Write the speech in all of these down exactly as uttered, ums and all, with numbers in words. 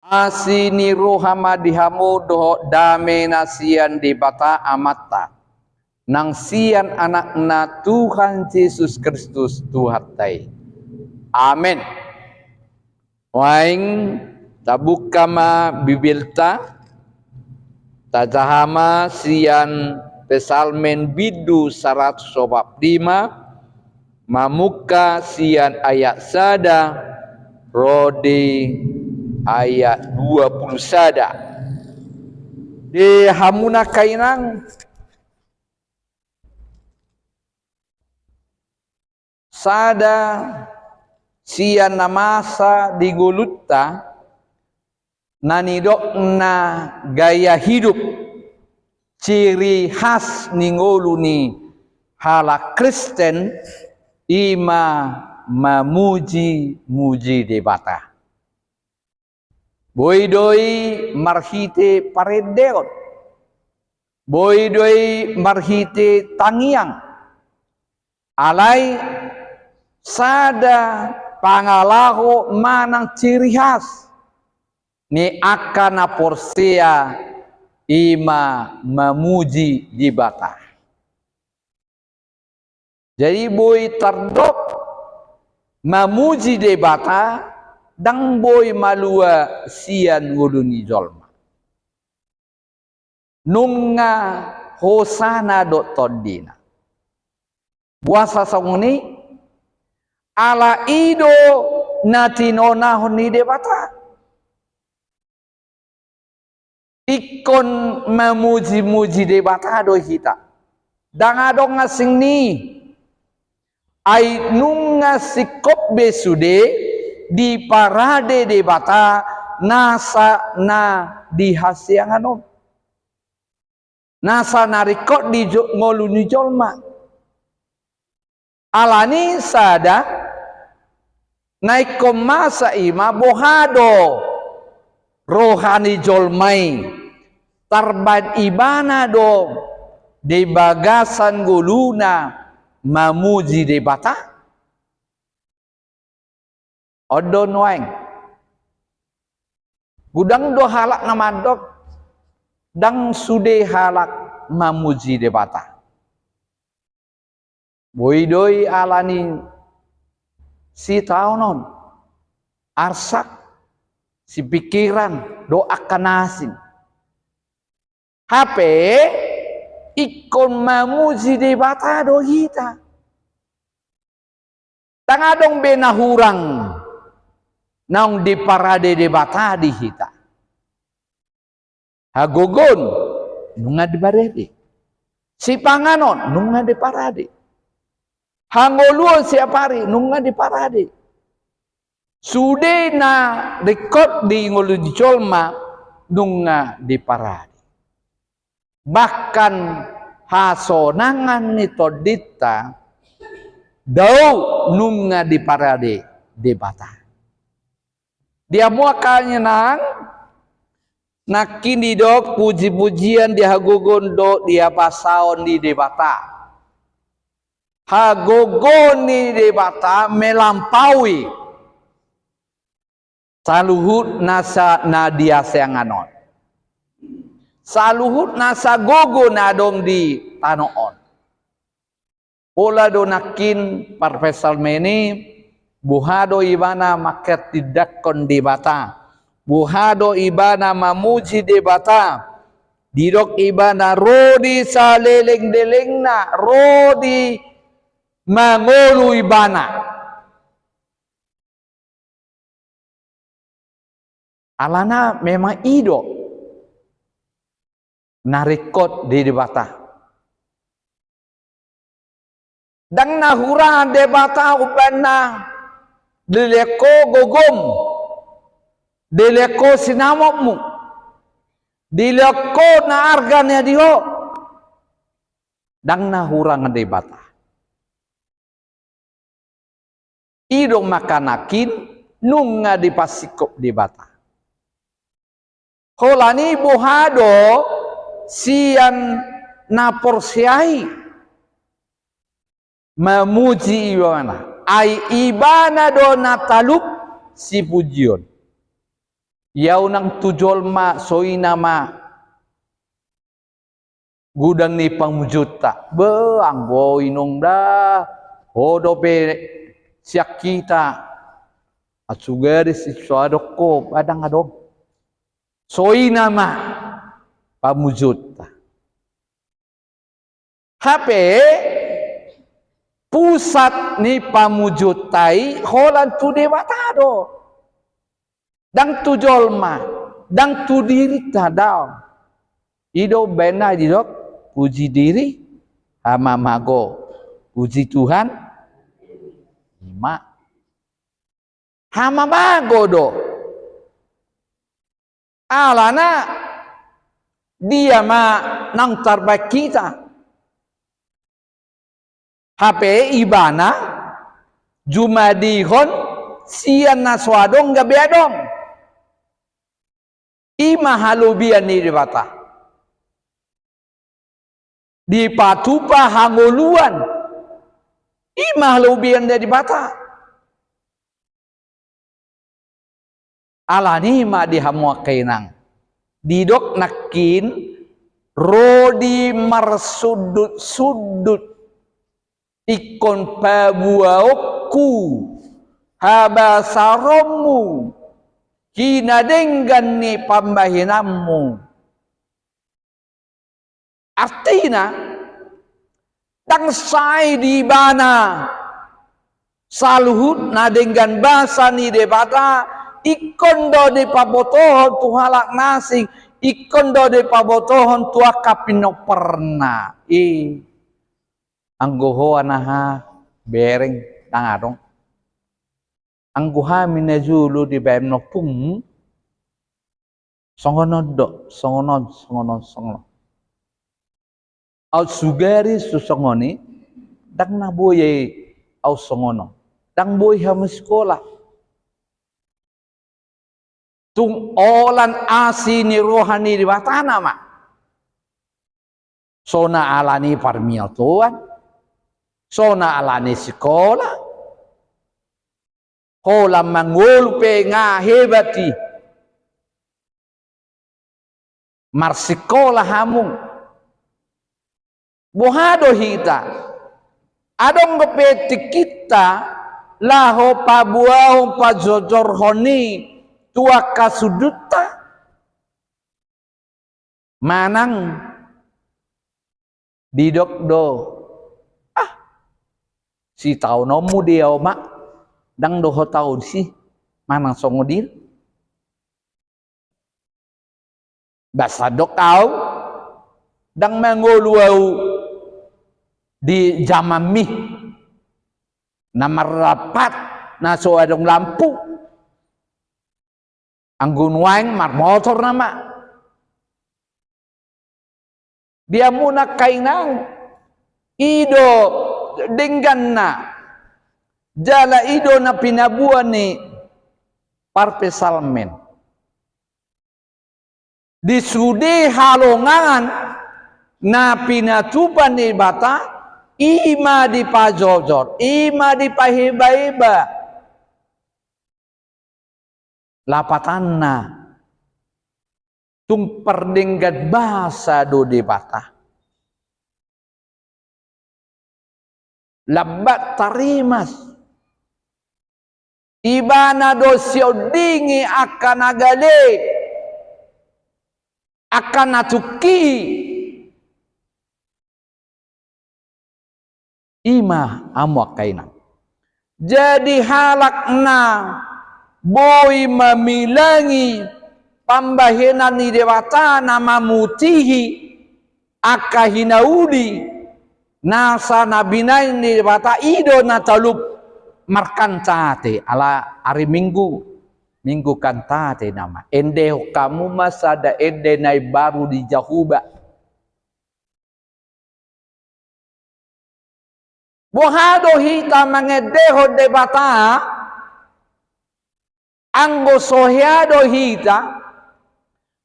Asi ni roha ma di hamu dohot dame na sian Debata Amanta, nang sian Anakna Tuhan Jesus Kristus Tuhanta i. Amen. Nuaeng tabuka ma Bibelta, tajaha ma sian Psalmen bindu saratus opat lima, mamungka sian ayat sada ro di ayat dua pulu sada. Di hamu na kainang, sada sian na masa di ngolunta, na nidokna gaya hidup, ciri khas ni ngolu ni halak Kristen, i ma mamuji-muji Debata. Boi do i marhite parendeon, boi do i marhite tangiang, alai sada pangalaho manang ciri khas ni angka na porsea, i ma mamuji Debata. Jadi boi tardok mamuji Debata, ndang boi malua sian ngolu ni jolma. Nunga hosana do tondina. Boasa songon i? Ala i do na tinonahon ni Debata. Ingkon mamuji-muji Debata do hita. Ndang adong asing ni i. Ai nunga singkop be sude diparade Debata nasa na di hasiangan on, nasa na ringkot di jo-, ngolu ni jolma. Alani sada na ingkon masa i ma boha do roha ni jolma i, tarbaen ibana do di bagasan ngoluna mamuji Debata? On do nuaeng. Godang do halak na mandok ndang sude halak mamuji Debata. Boi do i alani sitaonon, arsak, sipingkiran, dohot angka na asing. Hape ingkon mamuji Debata do hita. Ndang adong be na hurang naung diparade Debata di hita. Hagogoon, nunga diparade. Sipanganon, nunga diparade. Hangoluon siap ari, nunga diparade. Sude na ringkot di ngolu ni jolma, nunga diparade. Bahkan hasonangan ni tondinta, dao nunga diparade Debata. Di hamu angka inang, nangkin didok puji-pujian di hagogoon dohot di habasaon ni Debata. Hagogoon ni Debata melampaui saluhut nasa na di hasiangan on, saluhut nasa gogo na adong di tano on. Pola do nangkin parpsalmen i, boha do ibana manghatindanghon Debata, boha do ibana mamuji Debata. Didok ibana ro di saleleng-lelengna, ro di mangolu ibana. Alana memang i do na ringkot di Debata. Ndang na hurang Debata umbahen na dilehon ho gogom, dilehon ho sinamotmu, dilehon ho na arga na di ho. Ndang na hurang Debata. I do mangkana nangkin nunga diparsingkop Debata. Holan i boha do sian na porsea i mamuji ibana, ai ibana do na talup sipujion. Ia unang tu jolma, so i nama godang ni pamujutta. Be, anggo inong da, ho dope sian hita. Asugari si so adong ho, adong adong. So i nama pamujutta. Hape pusat ni pamujutta i holan tu Debata do. Ndang tu jolma, ndang tu dirinta, daong. I do umbahen na didok, puji diri, hamamago. Puji Tuhan, ima. Hamamago do. Alana dia ma naung tarbaen hita. Hape ibana jumadihon sian na so adong gabe adong. Ima halobian ni Debata. Dipatupa hangoluan. Ima halobian ni Debata. Alani i ma di hamu angka inang, didok nangkin ro di marsundut-sundut ingkon paboaonku habasaronmu, hinadenggan ni pambahenanmu. Artina, ndang sai di ibana saluhutna denggan basa ni Debata, ingkon do dipabotohon tu halak na asing, ingkon do dipabotohon tu angka pinompar na i. Anggo ho anaha bereng, ndang adong. Anggo hami na jolo dibaen ompungmu, songon on do, songon on, songon on, songon on. Au sugari so songon i, ndang na boi au songon on. Ndang boi hamu sikola. Tung holan asi ni roha ni Debata nama. So na alani parmiotoan, so na alani sikola, holan mangolu pe nga hebat i. Marsikola hamu. Boha do hita? Adong dope tingkinta laho paboahon pajojorhon i tu angka sundutta? Manang didok do, ah, sitaononmu dia oma, ndang do ho taon si, manang songon dia. Ba sandok au, ndang mangolu au di jamanmi na marrapat, na so adong lampu. Anggo nuaeng marmotor nama. Di hamuna angka inang, i do dengganna, jala i do na pinaboa ni parpsalmen. Di sude halongangan na pinatupa ni Debata, i ma dipajojor, i ma dipaebaeba. Lapatanna, tung pardenggan basa do Debata. Lambat tarimas. Ibana do siondingi angka na gale, angka na tungki. I ma hamu angka inang. Jadi halak na boi mamilangi pambahenan ni Debata na mamutihi angka hinauli nasa na binahen ni Debata, i do na talup markantate ala ari Minggu, Minggu Kantate nama. Endehon hamu ma sada ende na imbaru di Jahowa. Boha do hita mangendehon Debata, anggo so hea do hita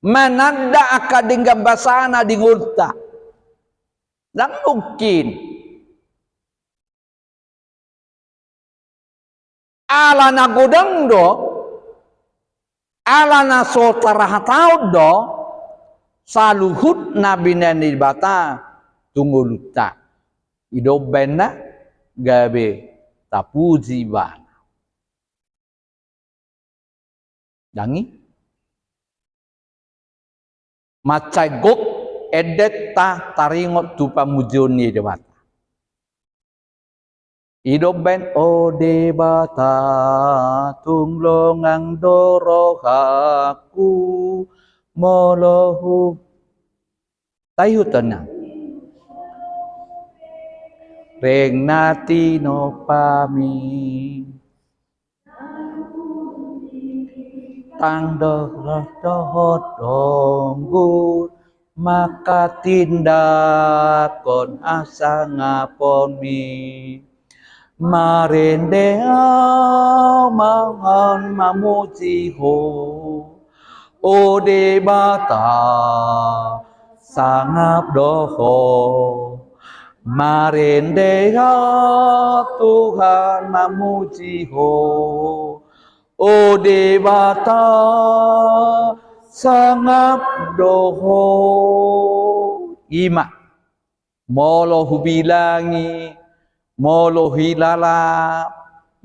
mananda angka denggan basana di ngolunta? Ndang mungkin. Ala na godang do Ala na so tarhatahon do saluhut na binahen ni Debata tu ngolunta. I do umbahen na gabe tapuji Ibana. Dang i? Mansai gok endenta taringot tu pamujion ni Debata. I do umbahen, o Debata, tung longang do rohangku, molo hu- Taihut on na. Reng na tinompami. Tang dohot dohot donggur manghatindanghon hasangaponmi. Marende au mangan mamuji Ho, o Debata, sangap do Ho. Marende au Tuhan mamuji Ho, o Debata, sangap do Ho. I ma. Molo hubilangi, molo huhilala,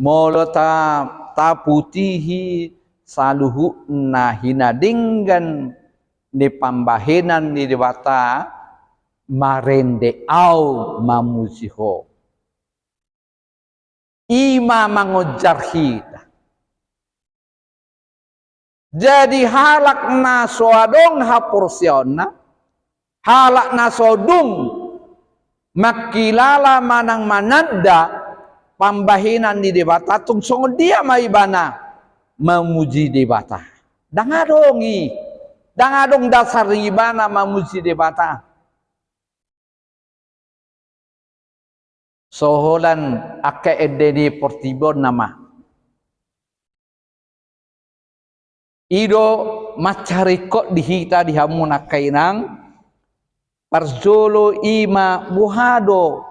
molo ta-, taputihi saluhutna hinadenggan ni pambahenan ni Debata, marende au mamuji Ho. I ma mangonjar hita. Jadi halak na so adong haporseaonna, halak na so dung mangkilala manang mananda pambahenan ni Debata, tung songon dia ma ibana mamuji Debata? Ndang adong i, ndang adong dasar ni ibana mamuji Debata. So holan angka ende ni portibi on nama. I do mansai ringkot di hita, di hamu nangkining, parjolo i ma boha do,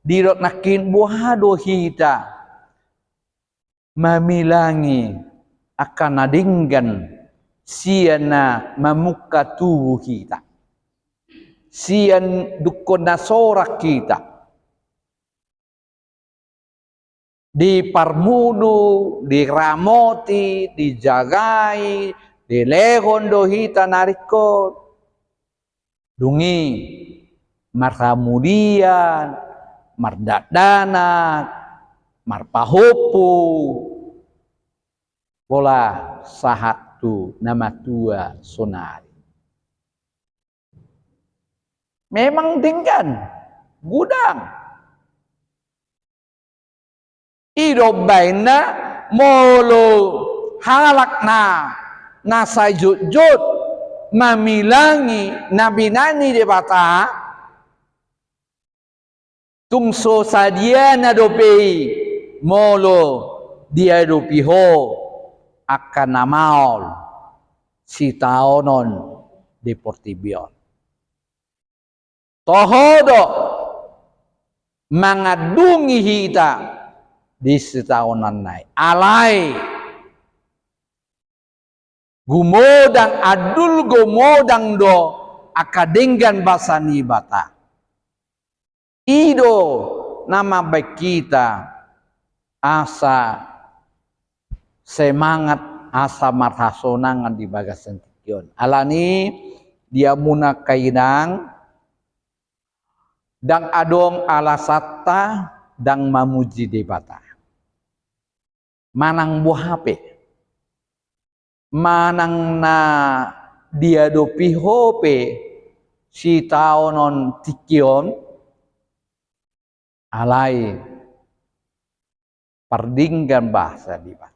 didok nangkin boha do hita mamilangi angka na denggan sian na mamungka tubu hita, sian dungkon na sorak hita, diparmunu, diramoti, dijagai, dilehon do hita na ringkot. Dung i marhamulian, mardandanan, marpahompu, pola sahat tu na matua sonari. Memang denggan, godang. I do umbahen na molo halak na, na sai jotjot mamilangi na binahen ni Debata, tung so sadiana dope i molo diadopi ho angka na maol sitaonon di portibi on. Toho do mangandungi hita di sitaonon nai. Alai gumodang, andul gumodang do angka denggan basa ni Debata. I do na mambahen hita asa semangat, asa marhasonangan di bagasan tingki on. Alani i, di hamu nangkining, ndang adong alasanta ndang mamuji Debata. Manang boha pe, manang na diadopi ho pe sitaonon tingki on, alai pardenggan basa Debata.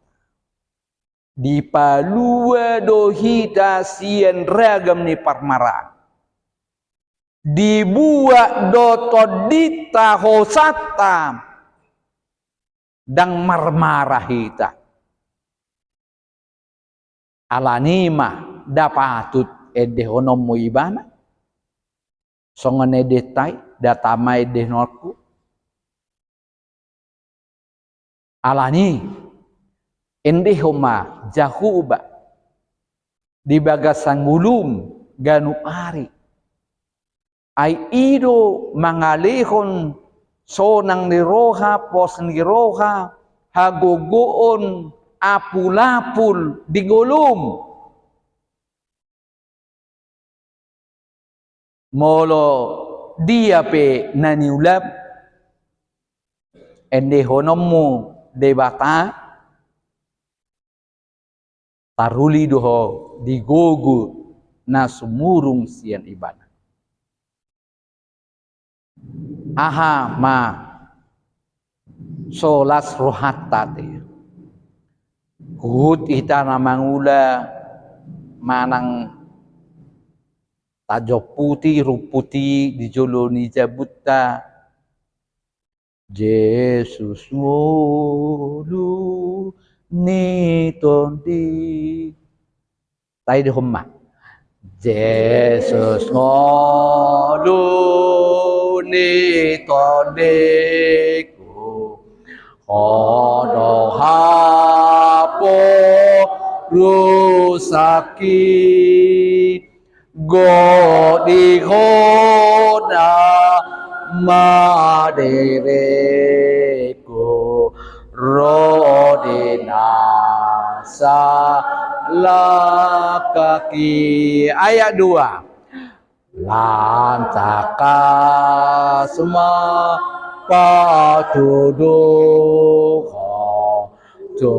Dipalua do hita sian ragam ni parmaraan. Dibuat do tondinta, hosanta, ndang marmara hita. Alani i ma, nda patut endehononmu Ibana songon endenta i, nda tama endehononku. Alani i, endehon ma Jahowa, di bagasan ngolum ganup ari. Ai i do mangalehon sonang ni roha, pos ni roha, hagogoon, apulapul di ngolum. Molo dia pe na niulahon, endehononmu Debata, taruli do ho di gogo na sumurung sian Ibana. Aha ma so las rohanta, ate? Huhut hita na mangula manang tajomputi, rumputi di jolo ni jabunta, Jesus ngolu ni tondi. Taidehon ma. Jesus ngolu ni tondiku, Ho do haporusangki, godang Ho nama diringku, ro di na salangkangki. Ayat dua. Lan tangkas ma patuduhon tu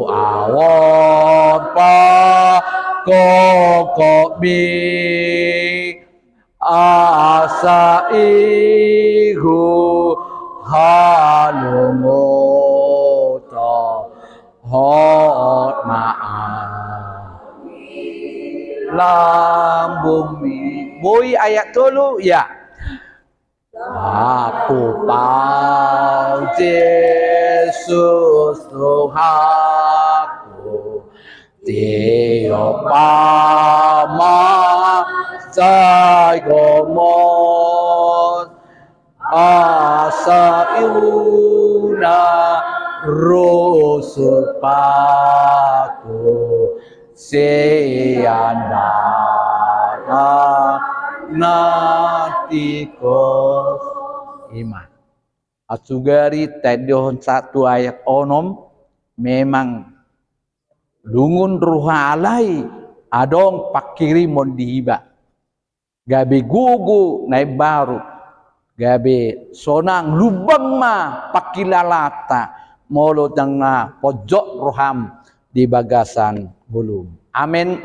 ahu on pangkongkopmi, asa ingkon halunguthon Ho ma ahu di lambungmi. Boi ayat tolu, ya. Ahu pau Jesus Tuhanku, tiop ma sai gomos, asa unang rusuk pangku sian dalan na tikus. I ma. Asugari taendehon sahat tu ayat onom, memang lungun roha alai adong pangkirimon di iba. Gabe gogo na imbaru, gabe sonang, lumbang ma pangkilalaanta molo ndang na ponjot roham di bagasan ngolum. Amen.